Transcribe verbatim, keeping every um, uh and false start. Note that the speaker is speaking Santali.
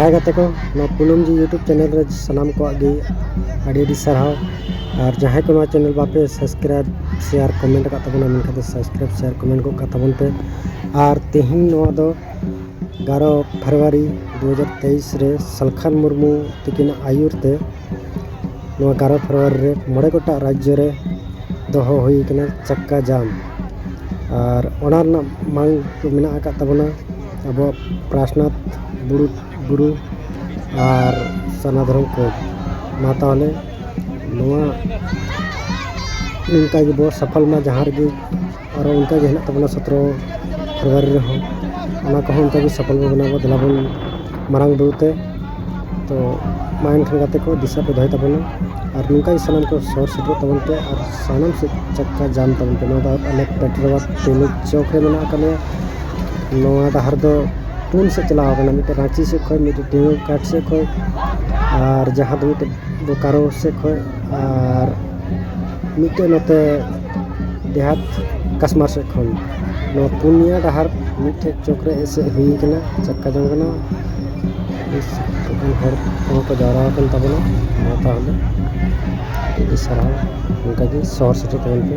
ᱦᱟᱭ ᱜᱟᱛᱮ ᱠᱚ, ᱱᱚᱣᱟ ᱯᱩᱱᱟᱹᱢ ᱡᱤ YouTube ᱪᱮᱱᱮᱞ ᱨᱮ ᱥᱟᱱᱟᱢ ᱠᱚᱣᱟᱜ ᱜᱮ ᱟᱹᱰᱤ ᱟᱹᱰᱤ ᱥᱟᱨᱦᱟᱣ᱾ ᱟᱨ ᱡᱟᱦᱟᱸᱭ ᱠᱚ ᱱᱚᱣᱟ ᱪᱮᱱᱮᱞ ᱵᱟᱯᱮ ᱥᱟᱵᱥᱠᱨᱟᱭᱤᱵ, ᱥᱮᱭᱟᱨ, ᱠᱚᱢᱮᱱᱴ ᱟᱠᱟᱫ ᱛᱟᱵᱚᱱᱟ, ᱢᱮᱱᱠᱷᱟᱱ ᱫᱚ ᱥᱟᱵᱥᱠᱨᱟᱭᱤᱵ, ᱥᱮᱭᱟᱨ, ᱠᱚᱢᱮᱱᱴ ᱜᱚᱫ ᱠᱟᱜ ᱛᱟᱵᱚᱱ ᱯᱮ᱾ ᱟᱨ ᱛᱮᱦᱮᱧ ᱱᱚᱣᱟ ᱫᱚ ᱮᱜᱟᱨᱚ ᱯᱷᱮᱵᱽᱨᱩᱣᱟᱨᱤ ᱫᱩ ᱦᱟᱡᱟᱨ ᱛᱮᱭᱤᱥ ᱨᱮ ᱥᱟᱞᱠᱷᱟᱱ ᱢᱩᱨᱢᱩ ᱛᱤᱠᱤᱱᱟᱜ ᱟᱹᱭᱩᱨ ᱛᱮ ᱱᱚᱣᱟ ᱮᱜᱟᱨᱚ ᱯᱷᱮᱵᱽᱨᱩᱣᱟᱨᱤ ᱨᱮ ᱢᱚᱬᱮ ᱜᱚᱴᱟᱝ ᱨᱟᱡᱽᱡᱚ ᱨᱮ ᱫᱚᱦᱚ ᱦᱩᱭ ᱠᱟᱱᱟ ᱪᱟᱠᱠᱟ ᱡᱟᱢ᱾ ᱟᱨ ᱚᱱᱟ ᱨᱮᱱᱟᱜ ᱢᱟᱝ ᱫᱚ ᱢᱮᱱᱟᱜ ᱟᱠᱟᱫ ᱛᱟᱵᱚᱱᱟ ᱟᱵᱚᱣᱟᱜ ᱯᱨᱟᱥᱱᱟᱛᱷ ᱵᱩᱨᱩ, ᱵᱩᱨᱩ ᱟᱨ ᱥᱟᱨᱱᱟ ᱫᱷᱚᱨᱚᱢ ᱠᱳᱰ᱾ ᱢᱟ ᱛᱟᱦᱚᱞᱮ ᱱᱚᱣᱟ ᱱᱚᱝᱠᱟ ᱜᱮᱵᱚ ᱥᱟᱯᱷᱚᱞ ᱢᱟ, ᱡᱟᱦᱟᱸ ᱨᱮᱜᱮ ᱟᱨᱚ ᱚᱱᱠᱟ ᱜᱮ ᱦᱮᱱᱟᱜ ᱛᱟᱵᱚᱱᱟ ᱥᱚᱛᱨᱚ ᱯᱷᱮᱵᱽᱨᱩᱣᱟᱨᱤ ᱨᱮᱦᱚᱸ, ᱚᱱᱟ ᱠᱚᱦᱚᱸ ᱚᱱᱠᱟ ᱜᱮ ᱥᱟᱯᱷᱚᱞ ᱵᱚ ᱵᱮᱱᱟᱣᱟ᱾ ᱫᱮᱞᱟ ᱵᱚᱱ ᱢᱟᱨᱟᱝ ᱵᱩᱨᱩ ᱛᱮ᱾ ᱛᱚ ᱢᱟ ᱮᱱᱠᱷᱟᱱ ᱜᱟᱛᱮ ᱠᱚ, ᱫᱤᱥᱟᱹ ᱯᱮ ᱫᱚᱦᱚᱭ ᱛᱟᱵᱚᱱᱟ᱾ ᱟᱨ ᱱᱚᱝᱠᱟ ᱜᱮ ᱥᱟᱱᱟᱢ ᱠᱚ ᱥᱚᱦᱚᱨ ᱥᱮᱴᱮᱨᱚᱜ ᱛᱟᱵᱚᱱ ᱯᱮ ᱟᱨ ᱥᱟᱱᱟᱢ ᱥᱮᱫ ᱪᱟᱠᱠᱟ ᱡᱟᱢ ᱛᱟᱵᱚᱱ ᱯᱮ᱾ ᱱᱚᱣᱟ ᱫᱚ ᱟᱞᱮ ᱯᱮᱴᱨᱳᱣᱟᱞ ᱛᱮᱞᱮ ᱪᱚᱠ ᱨᱮ ᱢᱮᱱᱟᱜ ᱟᱠᱟᱫ ᱞᱮᱭᱟ᱾ ᱱᱚᱣᱟ ᱰᱟᱦᱟᱨ ᱫᱚ ᱯᱩᱱ ᱥᱮᱫ ᱪᱟᱞᱟᱣ ᱟᱠᱟᱱᱟ, ᱢᱤᱫᱴᱮᱱ ᱨᱟᱸᱪᱤ ᱥᱮᱫ ᱠᱷᱚᱱ, ᱢᱤᱫᱴᱮᱱ ᱰᱤᱢᱟᱹ ᱜᱷᱟᱴ ᱥᱮᱫ ᱠᱷᱚᱱ, ᱟᱨ ᱡᱟᱦᱟᱸ ᱫᱚ ᱢᱤᱫᱴᱮᱱ ᱵᱳᱠᱟᱨᱳ ᱥᱮᱫ ᱠᱷᱚᱱ, ᱟᱨ ᱢᱤᱫᱴᱮᱱ ᱱᱚᱛᱮ ᱫᱮᱦᱟᱛ ᱠᱟᱥᱢᱟᱨ ᱥᱮᱫ ᱠᱷᱚᱱ᱾ ᱱᱚᱣᱟ ᱯᱩᱱᱭᱟ ᱰᱟᱦᱟᱨ ᱢᱤᱫᱴᱷᱮᱱ ᱪᱚᱠ ᱨᱮ ᱮᱥᱮᱫ ᱦᱩᱭ ᱠᱟᱱᱟ, ᱪᱟᱠᱠᱟ ᱡᱟᱢ ᱠᱟᱱᱟ᱾ ᱵᱮᱥ ᱦᱚᱲ ᱠᱚᱦᱚᱸ ᱠᱚ ᱡᱟᱣᱨᱟ ᱟᱠᱟᱱ ᱛᱟᱵᱚᱱᱟ᱾ ᱢᱟ ᱛᱟᱦᱚᱞᱮ ᱟᱹᱰᱤ ᱟᱹᱰᱤ ᱥᱟᱨᱦᱟᱣ, ᱚᱱᱠᱟᱜᱮ ᱥᱚᱦᱚᱨ ᱥᱮᱴᱮᱨ ᱛᱟᱵᱚᱱ ᱯᱮ᱾